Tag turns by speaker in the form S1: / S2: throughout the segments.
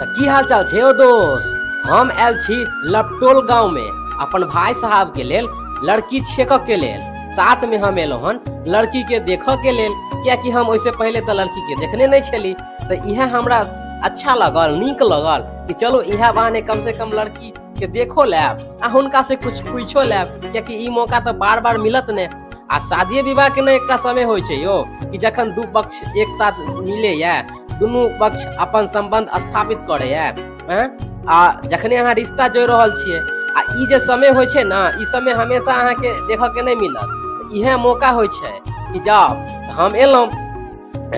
S1: तऽ की हाल चाल छै ओ दोस्त। हम आयल छी लपटोल गाँव में अपन भाई साहब के लेल लड़की छेकऽ के लेल। साथ में हम एलहुँ हन लड़की के देखऽ के लेल, कियाकि हम ओहिसे पहिले तऽ लड़की के देखने नहीं छली। तऽ इएह हमरा अच्छा लगल, नीक लगल कि चलो इएह बहाने कम से कम लड़की के देखो लेब आ हुनका से कुछ पूछो लेब, कियाकि ई मौका तऽ बार बार मिलत ने। आ शादी विवाह के ने एकटा समय होइ छै यौ कि जखन दू पक्ष एक साथ मिले या दुनू पक्ष अपन संबंध स्थापित करे या, हैं? आ जखने अहाँ रिश्ता जोड़ि रहल छियै आ ई जे समय होइ छै ने, ई समय हमेशा अहाँके देखऽ के नहि मिलत। इएह मौका होइ छै कि जाउ। हम एलहुँ,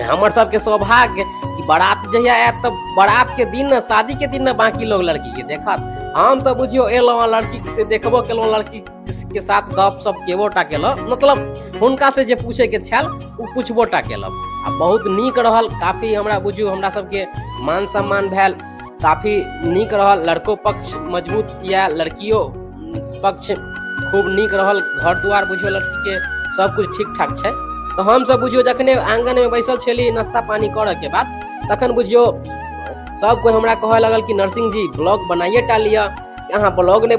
S1: हमर सबके सौभाग्य कि बारात जहिया आयत तऽ बारात के दिन ने, शादी के दिन ने बाकी लोग लड़की के देखत। हम तऽ बुझियौ एलहुँ आ लड़की के देखबो केलहुँ, लड़की के साथ गप सप केबो टा केलहुँ, मतलब हुनका से जे पूछे के छल ओ पूछबो टा केलहुँ आ बहुत नीक रहल। काफी हमरा बुझियौ हमरा सबके मान सम्मान भेल, काफी नीक रहल। लड़को पक्ष मजबूत यऽ, लड़कियो पक्ष खूब नीक रहल। घर दुआर बुझियौ लड़की के सब कुछ ठीक ठाक छै। तऽ हमसब बुझियौ जखने आंगन में बैसल छली नाश्ता पानी करऽ के बाद, तखन बुझियौ सब कोइ हमरा कहऽ लगल कि नरसिंह जी ब्लॉग बनाइए टा लिअ, अहाँ ब्लॉग नहि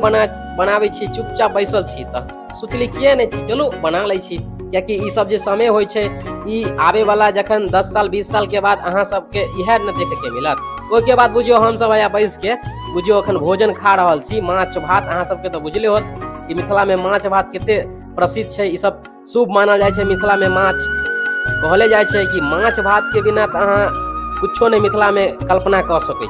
S1: बनाबै छी, चुपचाप बैसल छी। तऽ सोचली किए नहि, चलू बना लै छी, कियाकि ई सब जे समय होइ छै ई आबे वाला जखन 10 साल 20 साल के बाद अहाँ सबके इएह ने देखे के मिलत। ओहिके बाद बुझियौ हमसब हैया बैस के बुझियौ अखन भोजन खा रहल छी, माछ भात। अहाँ सबके तऽ बुझले होत कि मिथिला में माछ भात कते प्रसिद्ध छै, ई सब शुभ मानल जाइ छै। मिथिला में माछ कहले जाइ छै कि माछ भात के बिना तऽ अहाँ कुछो नहि मिथिला में कल्पना कऽ सकै छी।